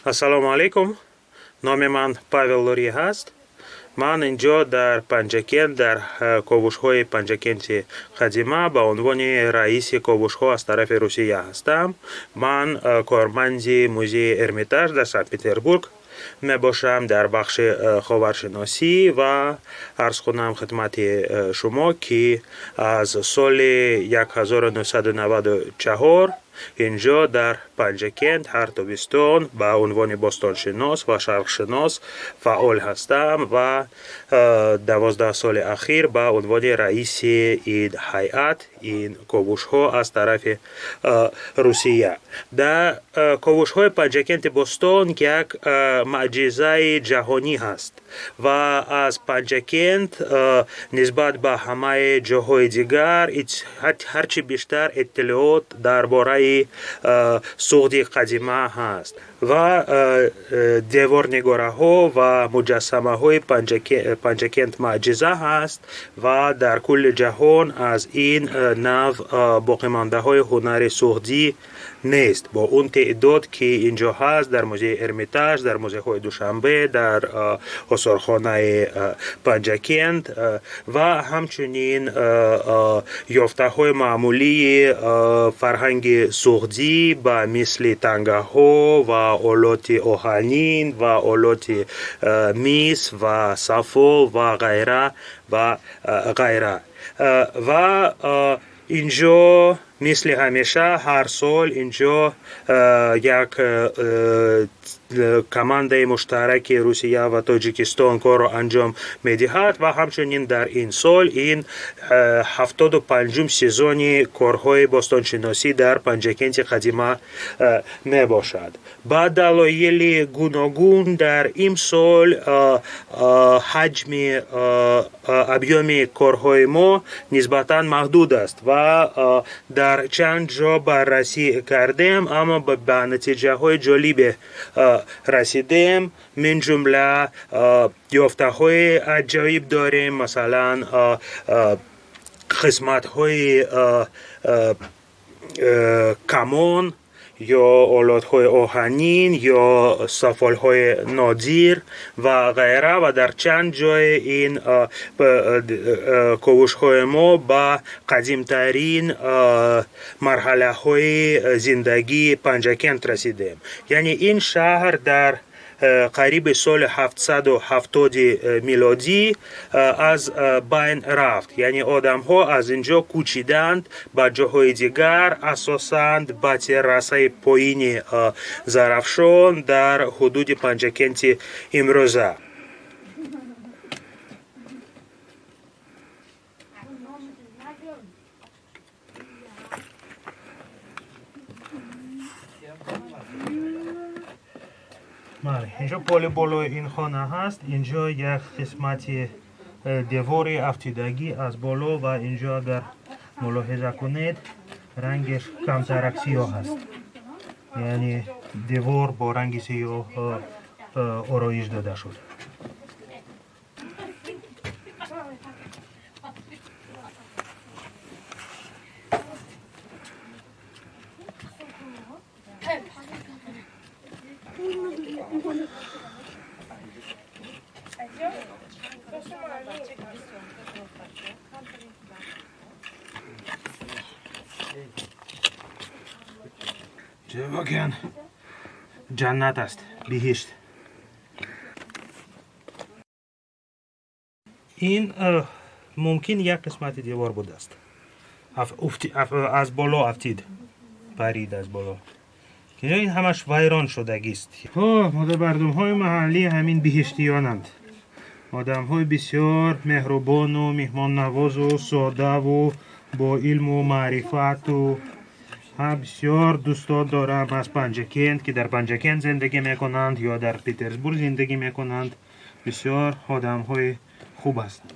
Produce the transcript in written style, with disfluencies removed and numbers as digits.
Ассалому алайкум. Номи ман Павел Лурье ҳаст. Ман инҷо дар Панҷакент, дар ковушҳои Панҷакенти қадима ба унвони раиси ковушҳо аз тарафи Русия ҳастам. Ман корманди музеи Эрмитаж дар Санкт-Петербург мебошам дар бахши ховаршиносӣ ва арз кунам хидмати шумо, ки аз соли 1994 инҷо дар Панҷакент ҳар тобистон ба унвони бостоншинос ва шарқшинос фаъол ҳастам ва 12 соли ахир ба унвони раиси ин ҳайат, ин ковушҳо аз тарафи Русия. Дар ковушҳои Панҷакенти бостон як маъҷизаи ҷаҳонӣ ҳаст ва аз Панҷакент нисбат ба ҳамаи ҷоҳои дигар ҳарчи бештар иттилоот дар бораи Суғди қадима ҳаст ва деворнигораҳо ва муҷассамаҳои Панҷакент маъҷиза ҳаст ва дар кулли ҷаҳон аз ин нав боқимондаҳои ҳунари суғдӣ нест бо он теъдод, ки инҷо ҳаст дар музеи Эрмитаж, дар музейҳои Душанбе, дар осорхонаи Панҷакент ва ҳамчунин ёфтаҳои маъмулии фарҳанги суғдӣ ба мисли тангаҳо ва олоти оҳанин ва олоти мис ва сафол ва ғайра ва ғайра. Ва инҷо мисли ҳамеша ҳар сол инҷо як командаи муштараки Русия ва Тоҷикистон корро анҷом медиҳад ва ҳамчунин дар ин сол ин 75-ум сезони корҳои бостоншиносӣ дар Панҷакенти қадима мебошад. Ба далоили гуногун дар имсол ҳаҷми объёми корҳои мо нисбатан маҳдуд аст ва дар чанд ҷо баррасӣ кардем, аммо ба натиҷаҳои ҷолибе расидем. Мин ҷумла ёфтаҳои аҷоиб дорем, масалан қисматҳои камон ё олотҳои оҳанин ё сафолҳои нодир ва ғайра. Ва дар чанд ҷои ин ковушҳои мо ба қадимтарин марҳалаҳои зиндагии Панҷакент расидем. Яъне ин шаҳр дар қариби соли 770 милодӣ аз байн рафт, яъне одамҳо аз ин ҷо кӯчиданд ба ҷоҳои дигар, асосан ба террасаи поини Зарафшон дар ҳудуди Панҷакенти имрӯза. Бале, инҷо поли болои ин хона ҳаст. Инҷо як қисмати девори афтидагӣ аз боло ва инҷо агар мулоҳиза кунед, рангеш камтарак сиёҳ аст, яъне девор бо ранги сиёҳ ороиш дода шуд. Воқеан ҷаннат аст, биҳишт. Ин мумкин як қисмати девор будааст, аз боло афтид, парид аз боло. Ин ҳамаш вайрон шудагист. Мардумҳои маҳаллӣ ҳамин биҳиштиёнанд, одамҳои бисёр меҳрубону меҳмоннавозу содаву бо илму маърифату. Бисёр дӯстон дорам аз Панҷакент, ки дар Панҷакент зиндагӣ мекунанд ё дар Петербург зиндагӣ мекунанд. Бисёр одамҳои хуб ҳастанд.